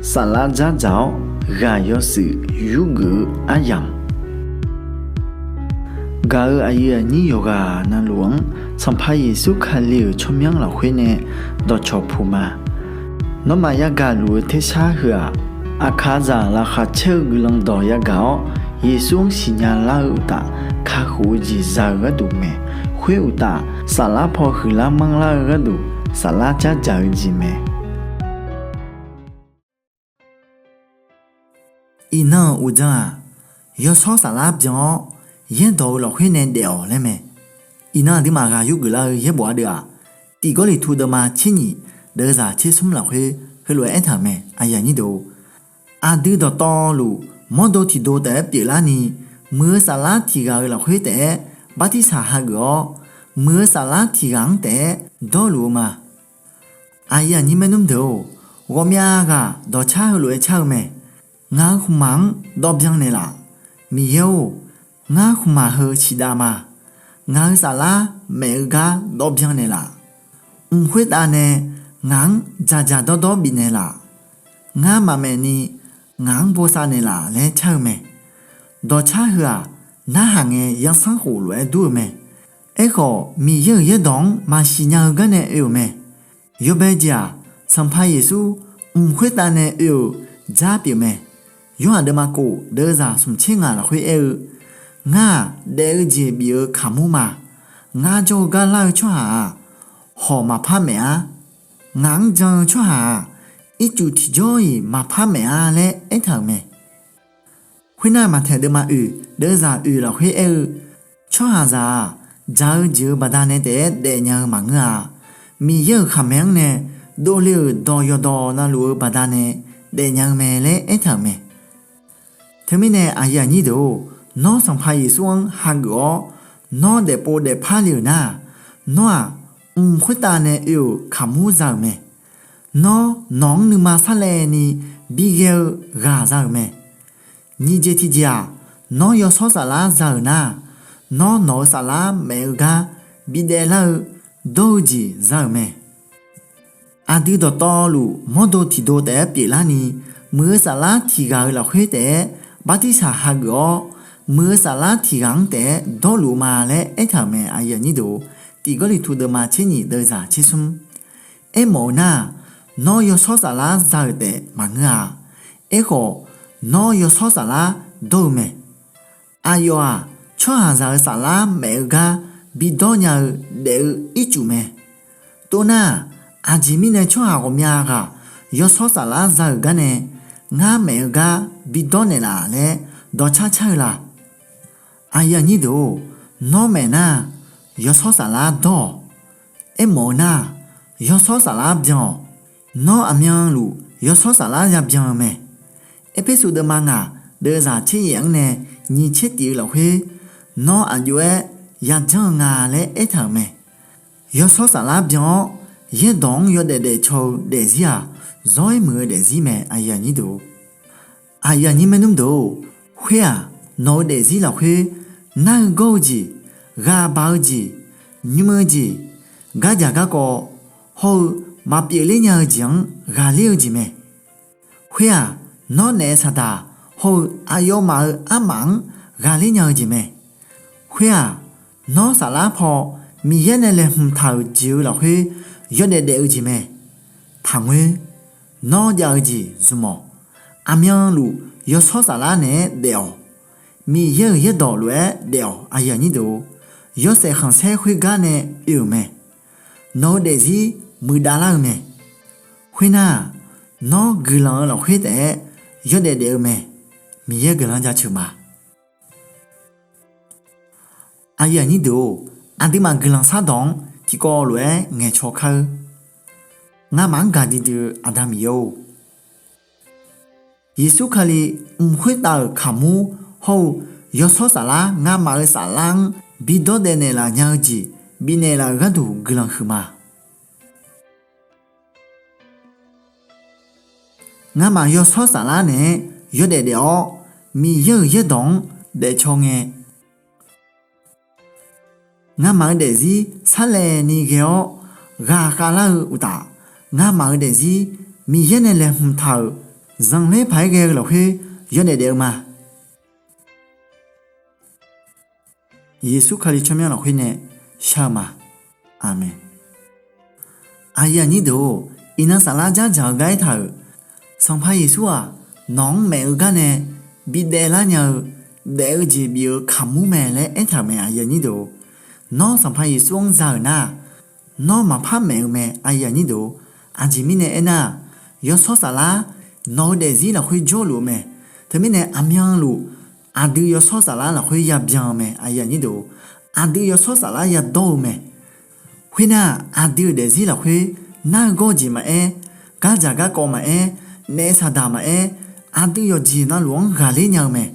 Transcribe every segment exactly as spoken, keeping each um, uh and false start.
Saflar dzardzaq-awr ghaq yawshuif yurgeuf-eu aryamq, gaq-euq aqyuif aqnyir yawqghaq navluf-anr Sanqpaq Yeqsur Kali-euq tsawrmyanr lafkhoer nae dawqcawq puq ma. Nawmaf yagaq luf-eu tersar heu-aq, aqkaqzaq laqkhaq caer-eu guiqlanq dawq yagaq-awr, Yeqsur-anr siqnya lar-eu uqtaf, kakhof-eu jeq za-eu gharduq mae. Khoer uqtaf, saflar paw huiqlar manrlar-eu gharduq, saflar dzardzaq-eu jeq mae. Iqnan-euq uqdzan-aq, yawshawr saflar byan-awr, yaerdawq-eu lafkhoer nae daef-awq laer mae. Iqnan aqduimaf ghaq yurgeuf lar-eu yaerbof ardeuv-aq, Tiq Gawrliqtu deuvma tser nyiq deuvzaq tser smr lafkhoer heulof-aer aertaq-euq mae. Aqdui dawqtawvluf mawrdo tiqdo taef-aer pyeuflarni, muiq-eu saflar tiq ghaq-euq lafkhoer taef-aer bartirsaq hageuf-awr, muiq-eu saflar tiq ghaq-anr taef-aer dawrluf-eu ma. Aqyuif aqnyir maernmr deuq-or, ghawqmya ghaq dawqcar heulof-aer car-eu mae. Ngaq-euq khmqmaq-anr dawv byan naeqlaf. Miqyaer-or, ngar khmqmaq heu ciqdav ma. Ngaq-euq saflar maef-eu gar dawv byan naeqlaf. Mq khoertav nae ngaq-anr dzaqdzaq dawrdawr bifnaeq laf. Ngar maqmaef ni ngaq-anr bosav naeqlaf laer car-eu mae. Dawqcar heu-aq, narhaq ngae yanrsanrkhof lof-aer dur-eu mae. Aerkhawf, Miqyaer-euq yaerdawq-anr maqsiq nya-eu gar nae oe-euq mae. Yawbae jeq-aq, Sanqpaq Yeqsur mq khoertav nae oe-euq dzar pyeuf mae. Yorhaq deuvma kof deuvzaq smq tser ngaq lafkhoer aer-eu, Ngar-aq, daef-eu jeq bif-eu kaqmur ma. Ngar jawr-eu gar lar-eu tsawrhaq-aq, hawq maqpar maef-ar. Ngaq-anr jan-eu tsawrhaq-aq, ircuf tiqjawr-iq maqpar maef-ar laer aertaq-euq mae. Khoernar, Maqtaeq deuvma oeq deuvzaq oeq lafkhoer aer-eu, Tsawrhaqzaq-aq, dzaq-eu jeq-euq baqdanae taef-aer daefnya-eu maqngeur-a. Miqyaer-euq khaqmae-anr nae dovle-euq dawq yawqdawq navluf-eu baqdanae daefnya-eu mae laer aertaq-euq mae. Teumirnae aqyuif aqnyir deuq-or, nawr Sanqpaq Yeqsur-anr hageuf-awr, nawr daefpov daefpar le-euq nar-aq, nawr-aq, mq khoertav nae oe-euq kaqmur za-euq mae. Nawr nawq-anr nuima sarlaevni bighae-eu ghaq za-euq mae. Nyiq jeq tiqjeq-aq, nawr yawshawr saflar za-euq nar-aq, nawr nawq-eu saflar maef-eu gar bidaef lar-eu dawr-eu jeq za-euq mae. Aqdui dawqtawvluf mawrdo tiqdo taef-aer pyeuflarni, muiq-eu saflar tiq ghaq-euq lafkhoer taef-aer bartirsaq hageuf-awr, muiq-eu saflar tiq ghaq-anr taef-aer dawrluf-eu ma laer aertaq-euq mae. Tiq Gawrliqtu deuvma tser nyiq deuvzaq tser smr. Aermawf-eu nar-aq, nawr yawshawr saflar za-euq taef maqngeur-a. Aerkhawf, nawr yawshawr saflar dawr-eu mae. Aqyawf-aq, tsawrhaqzaq-euq saflar maef-eu gar bidawr nya-eu daef-eu ircuf mae. Toxnar-aq, aqjeq mirnae tsawrhaq ghawqmya ghaq yawshawr saflar za-euq gar nae, ngar maef-eu gar bidawr naeqlaf laer dawqcar car-eu la? Aqyuif aqnyir deuq-or, nawr maef nar-aq, yawshawr saflar dawr-awq. Aermawf-eu nar-aq, yawshawr saflar byan-awq. Nawr aqmyanluf yawshawr saflar yabyan-eu mae. Erpersu deuvma ngaq deuvzaq tser yaef-anr nae nyiq tser tif-eu lafkhoer, nawr aqjox-aer yajanr-eu nga laer aertaq-euq mae. Yawshawr saflar byan-awr, yaerdawq-anr yawdaef daefcaw-eu daefzir-aq, zawr-aer muiq-eu daefzir mae. Aqyuif aqnyir maernmr deuq-or, khoer-aq, nawq-eu daefzir lafkhoer nar-eu gawr-eu jeq, ghaq baq-eu jeq, nymr-eu jeq, gardzaq garkawv hawr-eu maqpyeuf ler nya-eu jeq-anr ghaqler-eu jeq mae. Khoer-aq, nawr naef saqdaq hawr-eu aqyawfmaf-euq armaf-anr ghaqler nya-eu jeq mae. Khoer-aq, nawr saflar paw Miqyaer nae laeqhmq taq-euq jeq-eu lafkhoer yawdaef daef-eu jeq mae. Taqngoer, nawr jav-eu jeq zmq-awq. Aqmyanluf yawshawr saflar naeq-aer daef-awq. Miqyaer-euq yaerdawq lof-aer daef-awq. Yawshaef khanqsaer khoergar nae oe-euq mae. Nawq-eu daefzir muiqdav lar-eu mae. Khoernar-aq, nawr guiqlanq-eu lafkhoer taef-aer yawdaef daef-eu mae. Miqyaer guiqlanq jaceuq ma. Aqyuif aqnyir deuq-or, aqduimaf guiqlanq shardawq-anr tiqkawv lof-aer ngaeqcaw kar-eur. Ngamaf-anr gaqdui dui-eu Aqda Miqyaer-or, Yeqsur Kali mq khoertav-euq kaqmur hawr-eu yawshawr saflar ngamaf-eu saflar-anr bidawr daef naeqlaf nya-eu jeq bifnaeq laf-euq gharduq guiqlanq huiqma. Ngamaf yawshawr saflar naeq-aer yawdaef daef-awr, Miqyaer-euq yaerdawq-anr daefcaw ngae, ngamaf-eu daefzir sarlaevni ghae-awr ghaqkhav lar-eu uqtaf, ngamaf-eu daefzir Miqyaer nae laeqhmq taq-euq Zanqler paq-aer ghae-eu lafkhoer yawdaef daef-eu ma. Yeqsur Kali tsawrmyanr lafkhoer nae shar-eu ma. Aqmeq. Aqyuif aqnyir deuq-or, iqnan saflar dzardzaq-eu gar aertaq-euq, Sanqpaq Yeqsur-aq, nawq-anr maef-eu gar nae bidaef lar nya-eu, daef-eu jeq bif-eu kaqmur mae laer aertaq-euq mae. Nawr Sanqpaq Yeqsur-anr za-euq nar-aq, nawr maqpar maef-eu mae. Aqjeq mirnae aernar-aq, yawshawr saflar nawq-eu daefzir lafkhoer jawrluf-eu mae. Teumirnae aqmyanluf aqdui yawshawr saflar lafkhoer yabyan-eu mae. Aqdui yawshawr saflar yadawr-eu mae. Khoernar-aq, aqdui-euq daefzir lafkhoer nar-eu gawr jeq maqaer, gardzaq garkawv maqaer, naef saqdaq maqaer, aqdui yawqjeq navluf-anr ghaqler nya-eu mae.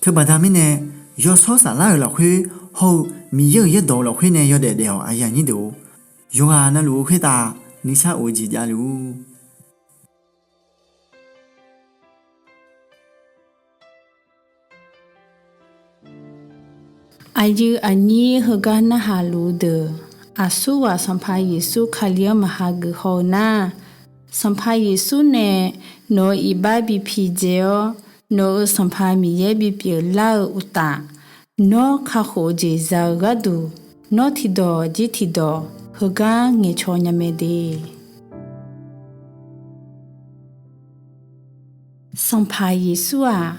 Teubaqda mirnae, yawshawr saflar-euq lafkhoer hawr-eu Miqyaer-euq yaerdawq-eu lafkhoer nae yawdaef daef-awq. Yawqghaq navluf-eu khoertav nuisar of-eu jeq javluf-ur. Aqyuif aqnyir heugar narhaq luf-eu deuq, aqsurghaq Sanqpaq Yeqsur Kali-anr maqha geuf haw-eu nar, Sanqpaq Yeqsur nae nawq-euq iqbax bi pidzae-awr, nawq-euq Sanqpaq Miqyaer bipyeuf lar-eu uqtaf, nawr kakhof-eu jeq za-eu gharduq, nawr tiqdawq jir tiqdawq heugar ngaeqcaw nya mae de. Sanqpaq Yeqsur-aq,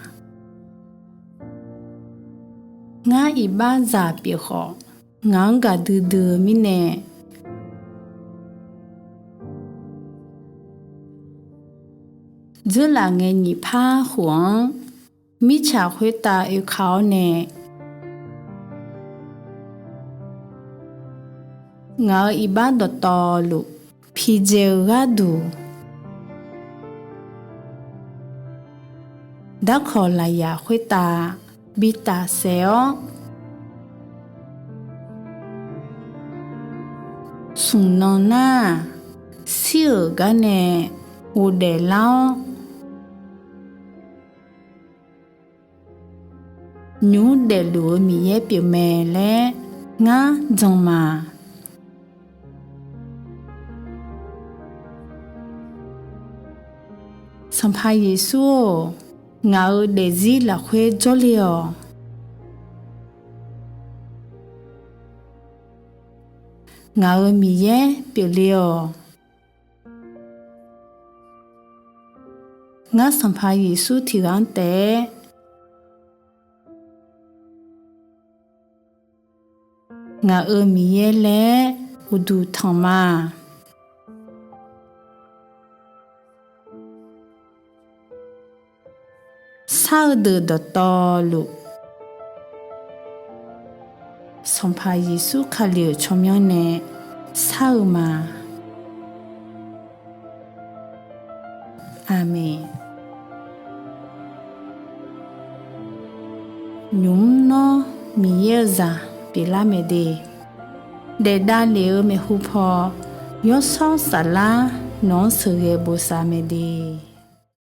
ngar iqbaxzaq pyeuf khawf, ngaq-anr gaqdui dui-eu mirnae, dzeurlaf ngae nyiq par khof-anr mirtsaq khoertav oeka-awr nae, ngaq-euq iqbax dawqtawvluf pidzae-eu gharduq, darkawq lafyaq khoertav bi tafsaef-awr, smq nan nar-aq, shir-euq gar nae ghofdaef lar-awr, nymq mr daefluf-eu Miqyaer pyeufmae laer ngar jan ma. Sanqpaq Yeqsur-or, ngaq-euq daefzir lafkhoer jawrle-awq. Ngaq-euq Miqyaer pyeufle-awq. Ngar Sanqpaq Yeqsur tiqghaq-anr taef-aer ngaq-euq Miqyaer laer uqduq tanq ma. Shar-eu deuq dawqtawvluf, Sanqpaq Yeqsur Kali-euq tsawrmyanr nae shar-eu ma. Aqmeq. Nymq mr nawr Miqyaer-eu zaq pyeuflar mae de. Daef davlef-eu maeqhu paw, yawshawr saflar nawq-anr sheuqghae bosav mae de.